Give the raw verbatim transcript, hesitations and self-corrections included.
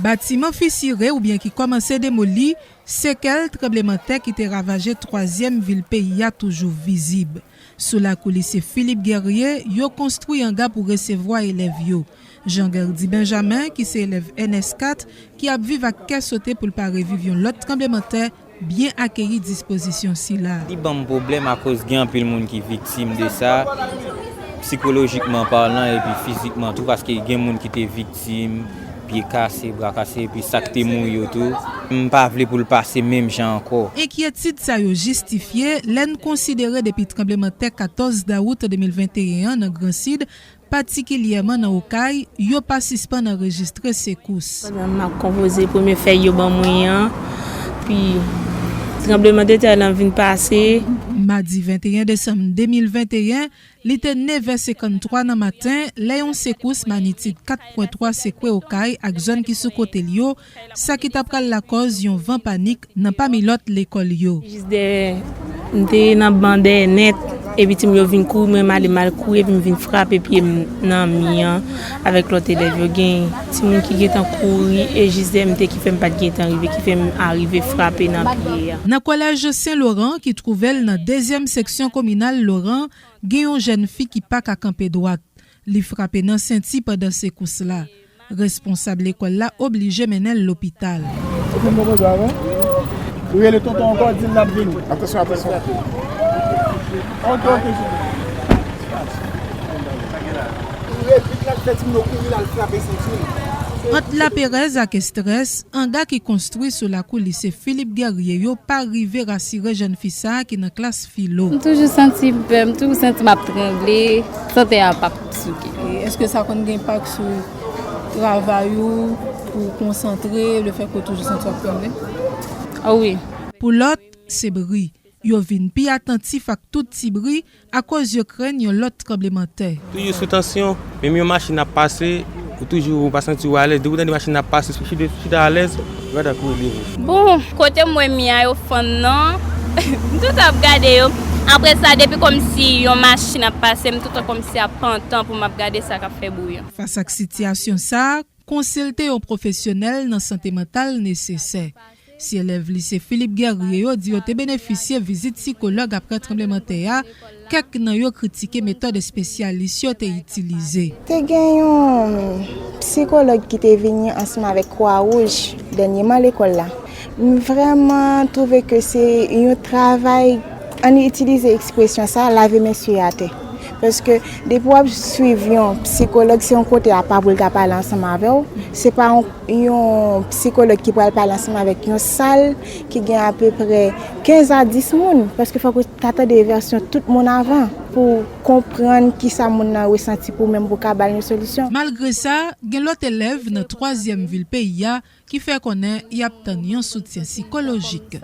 Batiman fisire oubyen ki kòmanse demoli, sekèl tranblemanntè ki te ravaje twazyèm vil peyi a toujou vizib. Sou lakou lise Philippe Guerrier, yo konstwi anga pou resevwa elèv yo. Jean Guerdy Benjamin, ki se elèv N S kat, ki ap viv ak kè sote pou l pa reviv yon lòt tranblemanntè, byen akeyi dispozisyon sila. Li ban m pwoblèm akoz gen anpil moun ki viktim de sa, sikolojikman palan epi fizikman tou, paske gen moun ki te viktim, pye kase, bra kase, epi sa k te mouri yo tou. M pa vle pou l pase menm jan ankò. Enkyetid sa yo jistifye lè n konsidere depi tranblemanntè katòz dawout de mil venteyen an nan Gran Sid, patikilyèman nan Okay, yo pa sispann anrejistre sekous. Pandan m ap konpoze premye fèy yo ban mwen an, pi tranbleman de tè lan vin pase. Madi venteyen desanm de mil venteyen, li te nevè senkanntwa nan maten lè yon sekous manyitid kat pwen twa sekwe Okay ak zòn ki sou kote l yo, sa ki ta pral lakòz yon van panik nan pami lòt lekòl yo. Jis dèyè, m te nan ban dèyè nèt, epi timoun yo vin kouri, mwen m ale m al kouri, epi m vin frape pye m nan mi an avèk lòt elèv yo. Gen timoun ki gentan kouri, e jis dèyè m te ki fè m pa t gentan rive, ki fè m arive frape nan pye a. Nan kolèj Sen Loran, ki twouve l nan dezyèm seksyon kominal Loran, gen yon jèn fi ki pa ka kanpe dwat. Li frape nan senti pandan sekous la. Responsab lekòl la oblije mennen l lopital. Ou fin bon manje avan? Ou rele tonton ankò, di l n ap vini. Atansyon, atansyon. Ok, ok, souple. Ou rele vit la, fè timoun yo kouri la, l frape senti l. Ant laperèz ak estrès, anga ki konstwi sou lakou lise Philippe Guerrier yo pa rive rasire jèn fi sa a ki nan klas filo. M toujou santi m pè, m toujou santi m ap tranble, sante a p ap souke. E èske sa konn gen enpak sou travay ou, pou w konsantre, lefètke w toujou santi w ap tranble? A wi. Pou lòt, se bri. Yo vin pi atantif ak tout ti bri akoz yo krenn yon lòt tranblemanntè. Toujou sou tansyon, menm yon machin ap pase, ou toujou ou pa santi w alèz. Depi w tande machin ap pase, sou chita, chita alèz, ou gentan kouri devan. Bon, kote m wè mi a yo fann nan, m tout ap gade yo. Apre sa, depi kòmsi yon machin ap pase, m tout kòmsi ap pantan pou m ap gade sa k ap fè bri an. Fas ak sitiyasyon sa a, konsilte yon pwofesyonèl nan sante mantal nesesè. Si elèv lise Philippe Guerrier yo di yo te benefisye vizit sikològ apre tranblemanntè a, kèk nan yo kritike metòd espesyalis yo te itilize. Te gen yon sikològ ki te vini ansanm avèk Kwa Wouj dènyèman lekòl la. M vrèman twouve ke se yon travay, ann itilize ekspresyon sa, lave men sou atè. Paske depi w ap swiv yon sikològ, se yon kote apa pou l ta pale ansanm avè w. Se pa yon, yon sikològ ki pral pale ansanm avèk yon sal ki gen apeprè kenz a dis moun. Paske fòk ou ta tande vèsyon tout moun avan pou w konprann kisa moun nan resanti pou w menm pou w ka ba l yon solisyon. Malgre sa, gen lòt elèv nan twazyèm vil peyi a ki fè konnen y ap tann yon soutyen sikolojik.